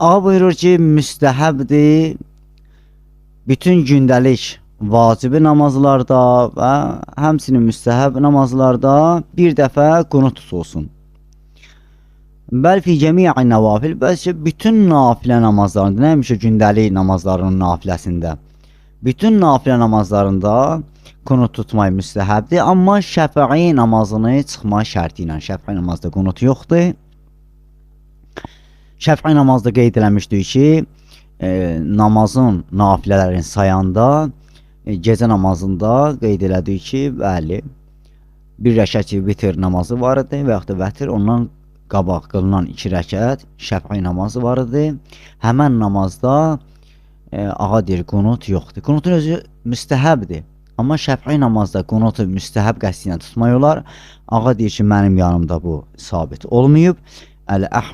Ağa buyurur ki, müstəhəbdir bütün gündəlik vacibi namazlarda və həmçinin müstəhəb namazlarda bir dəfə qunut tutulsun. Bəl fi cəmi'i nəvafil, bəlkə bütün nafilə namazlarında, nəmişə gündəlik namazlarının nafiləsində, bütün nafilə namazlarında qunut tutmaq müstəhəbdir, amma şəfəi namazını çıxma şərti ilə. Şəfəi namazda qunut yoxdur. Şəfəi namazda qeyd eləmişdik ki, namazın nafilələrini sayanda, gecə namazında qeyd elədik ki, bəli, bir rəkət vitir namazı var idi və yaxud da vətir, ondan qabaq qılınan 2 rəkət şəfəi namazı var idi. Həmən namazda ağa deyir, qunut yoxdur. Qunutun özü müstəhəbdir. Amma şəfəi namazda qunutu müstəhəb qəsdi ilə tutmaq olar. Ağa deyir ki, mənim yanımda bu sabit olmayıb. Əl-Əhməd